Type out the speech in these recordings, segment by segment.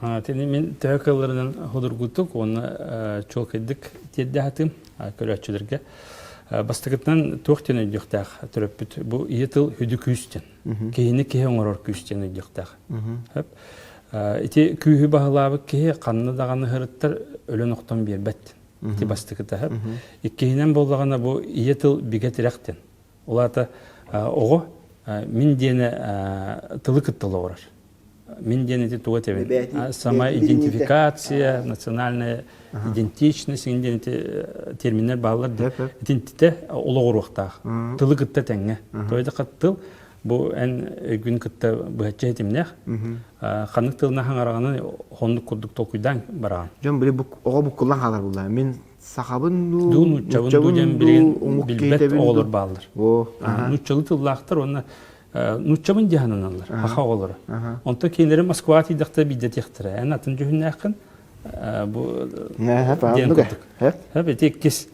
Тини мин төһө кыалларынан судургутук уонна чуолкайдык тиэрдэ сатыым көрөөччүлэргэ. Бастакытынан туох диэн өйдүөхтээх төрөппүт бу ийэ тыл хүдү күүс диэн. Киһини киһи оҥорор күүс диэн өйдүөхтээх. Ити күүһү баһылаабыт киһи ханна даҕаны ыһырыттар өлөн охтон биэрбэт. Ити бастакыта. Иккиһинэн буоллаҕына бу ийэ тыл бигэ тирэх диэн. Ол аата оҕо мин диэнэ тылы кытта олоҕурар. Мин диэн ити туга этэбин? Самоидентификация, национальная идентичность диэн ити терминнэр бааллар да. Итинтитэ олоҕуруохтаах. Тылы кытта тэҥҥэ. Тоойдохха тыл бу эн өйгүн кытта быһаччы этимнээх. Ханнык тылына хаҥараҕынан хоннук курдук толкуйдаан бараҕын. Дьон били оҕо буккуллан хаалар булла. Мин сахабын дуу, дуу нууччабын дуу диэн билигин билбэт оҕолор бааллар. Нууччалыы тыллаахтар уонна нууччабын дии сананаллар, саха оҕолоро. Онтон кинилэри Москваҕа тиийдэхтэрэ биирдэтиэхтэрэ. Эн атын дьүһүннээххин бу диэн курдук. Ити иккис.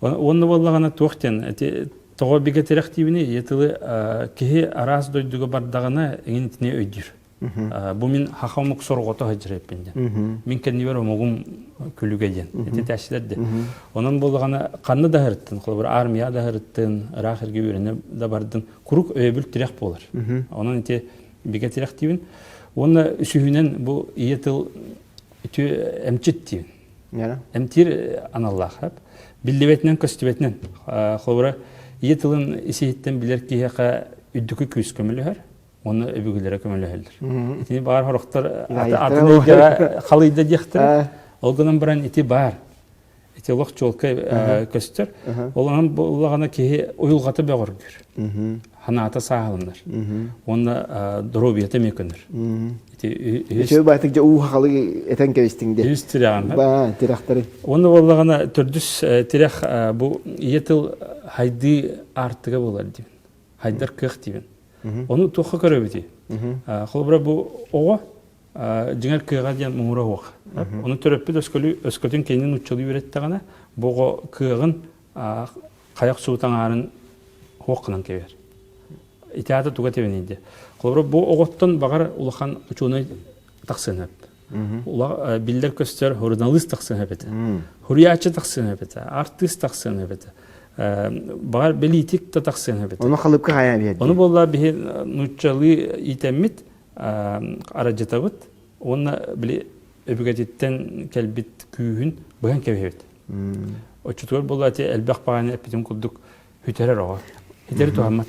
Уонна буоллаҕына туох диэн ити тоҕо бигэ тирэх диибини ийэ тылы киһи араас дойдуга бардаҕына эҥин итини өйдүүр. Бу мин хаха омук сорҕото сылдьар диэн. Мин кэннибэр омугум күлүгэ диэн. Ити тээччилэр де. Онон буоллаҕына ханна да ыһырыттын, холобур армия да ыһырыттын, ыраах эргэ үөрэнэ да бардын, куруук өйөбүл тирэх буолар. Онон ити бигэ тирэх диибин. Уонна үсүһүнэн бу ийэ тыл үтүө эмчит диибин. Эмтиир аналлаах. Биллибэтинэн, көстүбэтинэн. Холобура, ийэ тылын ис-иһиттэн билэр киһиэхэ үрдүкү күүс көмөлөһөр. Уонна өбүгэлэрэ көмөлөһөллөр. Итини баар сорохтор атын эйгэҕэ халыйда диэхтэрэ. Ол гынан баран ити баар. Ити олох чуолкай көстөр. Ол онон буоллаҕына киһи уйулҕата бөҕөргүүр. Ханаата сааһыланар. Уонна доруобуйата эмиэ көнөр. Ити үһүс баайтык дьэ уу хахалы этэн кэбистиҥ де. Үһүс тирэҕим. Баа, тирэхтэри. Уонна буоллаҕына төрдүс тирэх бу ийэ тыл хайдыы аартыга буолар диибин. Хайдар кыах диибин. Ону туохха көрөбүтүй? Холобура бу оҕо дьиҥэр кыаҕа диэн муҥура суох. Ону төрөппүт өскөлүү өскөтүн кинини нууччалыы үөрэттэҕинэ, бу оҕо кыаҕын хайах суут аҥаарын суох гынан кэбиһэр. Ити аата туга тэбэний диэ. Холобура бу оҕоттон баҕар улахан учуонай тахсыан сөп. Биллэр көстөр суруналыыс тахсыан сөп этэ. Суруйааччы тахсыан сөп этэ. Артыыс тахсыан сөп этэ. Баҕар бэлиитик да тахсыан сөп этэ. Ону халыпка хайаан биэрди. Ону буолла биһи нууччалыы иитэммит арадьытабыт уонна били өбүгэтиттэн кэлбит күүһүн быһан кэбиһэбит. Оччотугар буолла ити элбэх баҕайыны эппитим курдук сүтэрэр оҕо. Ситэри туһаммат.